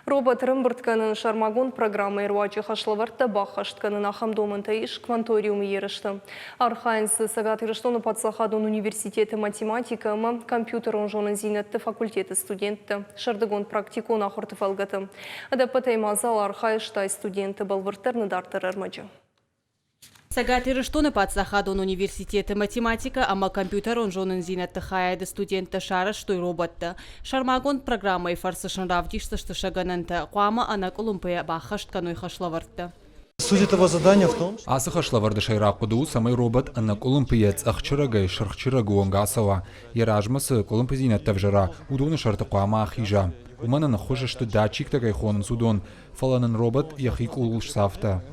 Робот ӕрӕмбырд кӕнын, сӕрмагонд программӕйы руаджы хӕслӕвӕрдтӕ баххӕст кӕнын ахӕм домӕнтӕ ис Кванториумы ерысты. Архайынц дзы Цӕгат Ирыстоны паддзахадон университеты математикӕ ӕмӕ компьютерон зонындзинӕдты факультеты студенттӕ сӕрдыгон практикон ахуырты фӕлгӕты. Ӕдӕппӕтӕй мадзал архайы 80 студенты, бӕлвырддӕр нӕ дарддӕр ӕрмӕджы. Цӕгат Ирыстоны паддзахадон университеты математикӕ ӕмӕ компьютерон зонындзинӕдты хайады студенттӕ сарӕзтой роботтӕ. Сӕрмагонд программӕйы фӕрцы сын равдисдзысты сӕ гӕнӕнтӕ, хъуамӕ ӕнӕкъуылымпыйӕ баххӕст кӕной хӕслӕвӕрдтӕ. Суть этого задания в том, Ацы хӕслӕвӕрды сӕйраг хъуыды у, цӕмӕй робот ӕнӕкъуылымпыйӕ цъӕх чырӕгӕй сырх чырӕгы онг ацӕуа, йӕ размӕ цы къуылымпыдзинӕдтӕ ӕвзӕра, уыдоны сӕрты хъуамӕ ахиза. Уымӕн ӕнӕххуыс сты датчиктӕ кӕй хонынц, уыдон, фӕлӕ нын робот йӕхи къулыл сцавта.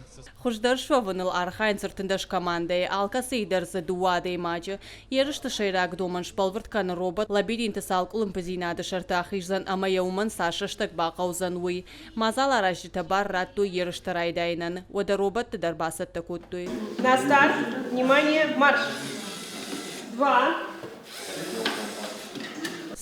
Хуыздӕр суӕвыныл архайынц 13 командӕйы, алкӕцыйы дӕр дзы дыууӕ адӕймаджы. Ерысты сӕйраг домӕн сбӕлвырд кӕны робот лабиринты цал къуылымпыдзинады сӕрты ахиздзӕн ӕмӕ йӕ уымӕн цас рӕстӕг бахъӕудзӕн, уый. Мадзаларазджытӕ бар радтой ерыстӕ райдайынӕн. Уӕдӕ роботты дӕр бацӕттӕ кодтой. На старт! Внимание, марш! Два,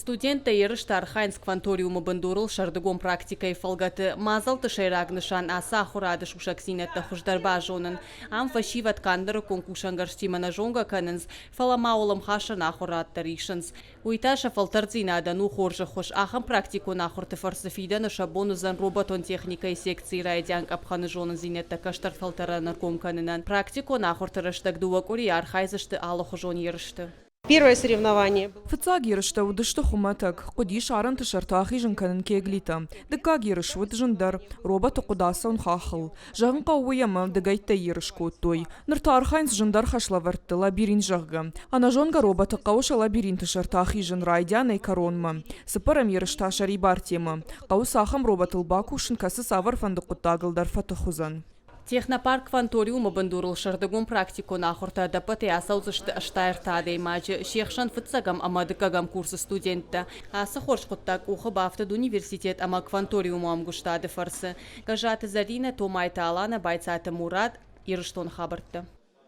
Студенттӕ ерысты архайынц кванториумы бындурыл сӕрдыгон практикӕйы фӕлгӕты. Мадзӕлтты сӕйраг нысан ацы ахуырады сусӕгдзинӕдтӕ хуыздӕр базонын. Ам фӕсивӕд канд нырыккон кусӕнгӕрзтимӕ нӕ зонгӕ кӕнынц, фӕлӕ ма уӕлӕмхасӕн ахуырад дӕр исынц. Уый та сӕ фӕлтӕрддзинадӕн у хорз ӕххуыс. Ахӕм практикон ахуырты фӕрцы фидӕны сӕ бон уыдзӕн роботон техникӕйы секцийы райдиан къӕпхӕны зонындзинӕдтӕ кӕстӕр фӕлтӕрӕн ӕргом кӕнынӕн. Практикон ахуырты рӕстӕг дыууӕ къуырийы архайдзысты алыхуызон ерысты. Первое соревнование. Фыццаг ерыстӕ уыдысты хуымӕтӕг, хъуыдис арӕнты сӕрты ахизын кӕнын кеглитӕ. Дыккаг ерыс уыд зындӕр, роботы хъуыд ацӕуын хаххыл. Зӕгъын хъӕуы уый ӕмӕ дыгӕйттӕй ерыс кодтой. Ныр та архайынц зындӕр хӕслӕвӕрдты лабиринт, зӕгъгӕ. Ӕнӕзонгӕ роботы хъӕуы сӕ лабиринты сӕрты ахизын райдианӕй кӕронмӕ. Цыппӕрӕм ерыс та сӕрибар темӕ. Хъӕуы цахӕм роботыл бакусын, кӕцы цавӕрфӕнды хъуыддагыл дӕр фӕтых уыдзӕн. Технопарк Кванториумы бындурыл сӕрдыгон практикон ахуыртӕ ӕдӕппӕтӕй ацӕудзысты 83 адӕймаджы, се хсӕн фыццӕгӕм ӕмӕ дыккӕгӕм курсы студенттӕ. Ацы хорз хъуыддаг къухы бафтыд университет ӕмӕ Кванториумы ӕмгуыстады фӕрцы. Гӕззаты Зӕринӕ, Томайты Аланӕ, Байцаты Мурат, Ирыстоны хабӕрттӕ.